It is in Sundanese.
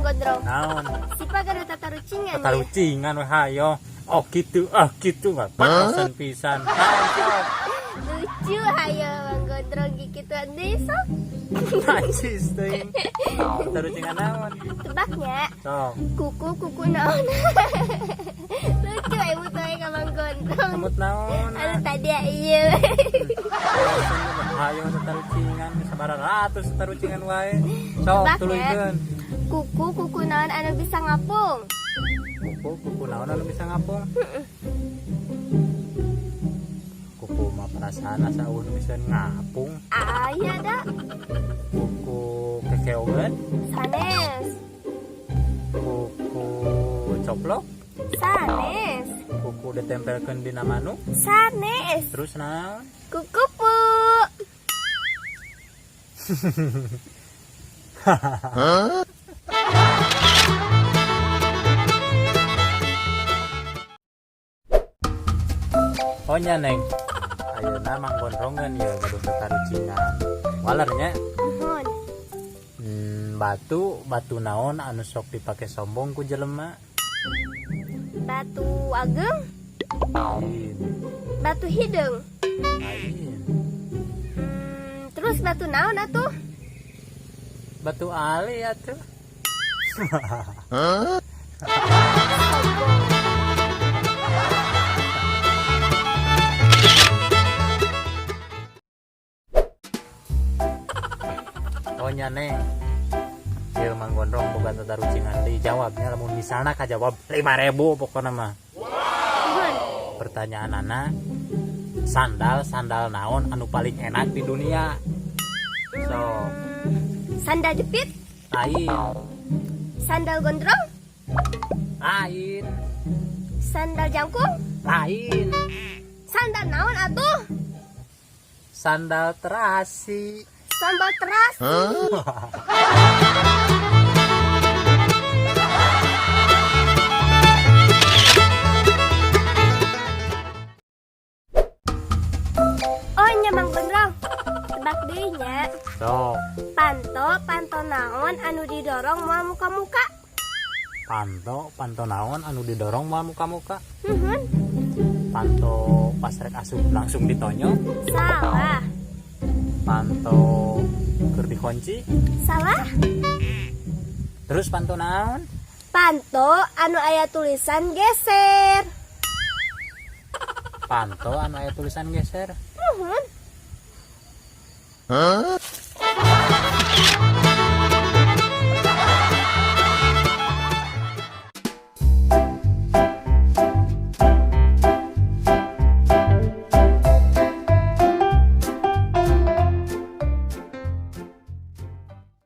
Gondrong. Naon? Siapa gaduh tatarucingan ya? Tatarucingan we hayo. Oh gitu, ah gitu nggak pasan pisan. Naon sok? Lucu hayo Mang Gondrong gigituan deui sok. Najis teuing. Tatarucingan naon? Tebaknya. Sok. Kuku kuku naon. Lucu ibu teh ka Mang Gondrong. Emut naon? Anu tadi iya. Hayo tatarucingan sabaraha ratus tatarucingan wae. Sok Tebaknya. Tuluykeun. Kuku kuku naon anu bisa ngapung? Kuku kuku naon anu bisa ngapung? Kuku mah perasaan asa euweuh nu bisa ngapung. Aya da. Kuku kekeogeun, Sanes. Kuku coplok, Sanes. Kuku ditempelkeun dina manuk, Sanes. Terus naon? Kukupu. Oh nya, Neng. Ayeuna Mang Gondrongeun ieu gaduh tatarucingan. Waler nya. Nuhun. Batu, batu naon anu sok dipake sombong ku jelema? Batu ageng, Lain. Batu hideung. Lain. Terus batu naon atuh? Batu ali atuh. Sombong. Oh nya, Neng. Ieu Mang Gondrong boga tatarucingan deui, jawabnya lamun misalna kajawab 5000 pokona mah. Nuhun. Pertanyaan anak, sandal sandal naon anu paling enak di dunia? So. Sandal jepit, Lain. Sandal gondrong, Lain. Sandal jangkung, Lain. Sandal naon atuh? Sandal terasi. Sambal terasi. Oh nya, Mang Gondrong. Tebak deui nya. So. Panto, panto naon anu didorong moal muka-muka? Panto panto naon anu didorong moal muka-muka? Nuhun. Panto pas rek asup langsung ditonyok? Salah. Panto keur dikunci? Salah. Terus panto naon? Panto anu aya tulisan geser. Panto anu aya tulisan geser? Nuhun.